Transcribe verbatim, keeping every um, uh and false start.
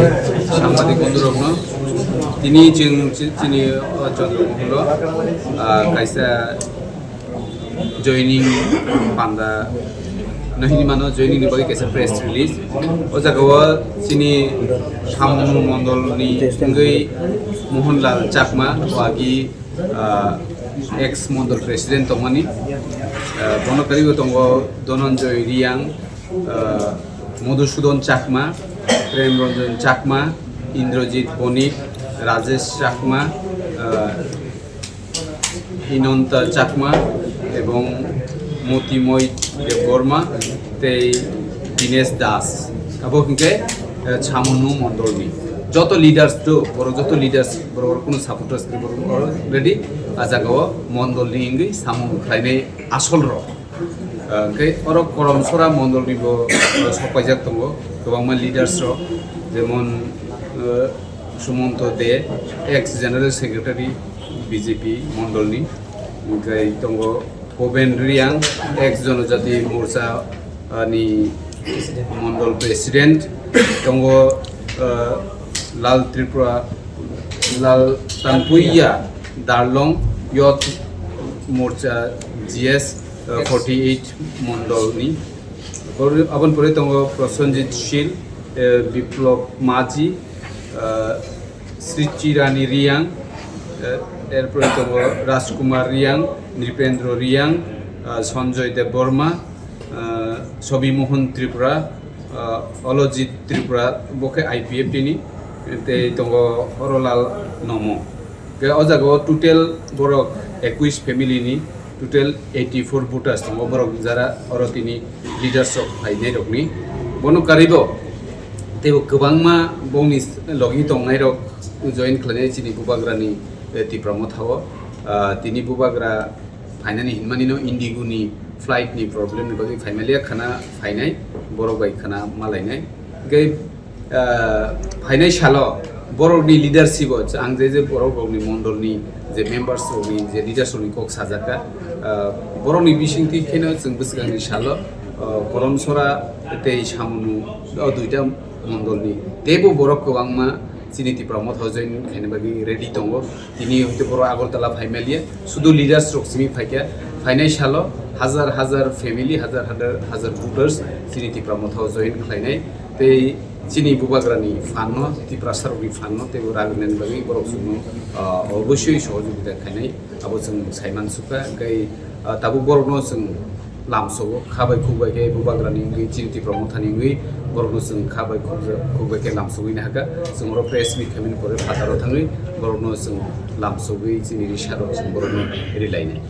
Sangbadik bondhurokno tini chwng chi-, chini, o, Chandra Moholo, ah, kaisa joining panda no hinwi mano, joining ni bagwi kaisa press release. O jaga o chini Samunu Mondol ni wngwi Mohanlal Chakma, o agi, ah, ex Mondol president tongmani. Ah, bono karigo tongo Dhananjoy Reang, ah, Madhusudan Chakma, Prem Ranjan Chakma, Indrajit Bonik, Rajesh Chakma, ah, Inanta Chakma ebong Motimoi Debbarma tei Dinesh Das. Abo hwnkhe, eh, Samunu Mondolni joto leaders do, borok joto leaders, borok, borok kuno supporters ni borok already a jaga o Mondolni wngwi samung khlainai asol rok. Ah, hwnkhe oro Korom Sora Mondolni bo, eh, sokpaijak tongo kwbangma leaders rok, jemon, eh, Sumanto De, ex General Secretary B J P Mondolni, hwnkhe tongo Koben Reang, ex Jonojati Morcha, ah, ni Mondol President, tongo, ah, Lal Tripura, Lal Tangpuia Darlong, Youth Morcha G S, ah, forty eight Mondolni. Aboni pore tongo Prosenjit Shil, eh, Biplop Maji, ah, Srichirani Reang, eh, erpore tongo Rajkumar Reang, Nripendra Reang, ah, Sanjoy Debbarma, ah, Sobi Mohan Tripura, ah, Olojit Tripura, bo khe I P F T ni, tei tongo Horolal Nomo. Khe o jaga o total borok ekwis family ni total eighty four voters tongo, borok jara oro tini leaders rok phainai rokni. Bono karibo teibo kwbangma bongni logi tongnai rok join khlainai chini bubagrani, eh, Tipra Motha o. Ah, tini bubagra phainani hinmani no Indigo ni flight ni problem ni bagwi phaimaliya khana phainai, borok bai khana malainai. Hwnkhe, ah, phainai salo borokni leadership o ang je je borok rokni mondolni je members rokni je leaders rokni kok sajak kha, ah, borokni bisingtwi kheno chwng bwswkangni salo, ah, Korom Sora tei Samunu o duita mondolni teibo borok kwbangma chini Tipra Motha o join khaina bagwi ready tongo. Tini hwnkhe borok Agartala phaimaliya, sudu leaders rok simi phaikha. Phainai salo hazar hazar family, hazar hazar, hazar voters chini Tipra Motha o join khlainai. Tei chini bubagrani phan no, Tiprasa rokni phan no teibo ragrinani bagwi borok chwngno, ah, obosoi sohojogita khainai, abo chwng saiman sukha. Hwnkhe, ah, tabuk borokno chwng lamsogo, kha bai khuk bai khe bubagrani wngwi, chini Tipra Mothani wngwi borokno chwng kha bai khuk, khuk bai khe lamsogwi nahakha. Chwng oro press meet khaimani pore phataro thangwi borokno chwng lamsogwi chini risa rok chwng borokno rilainai.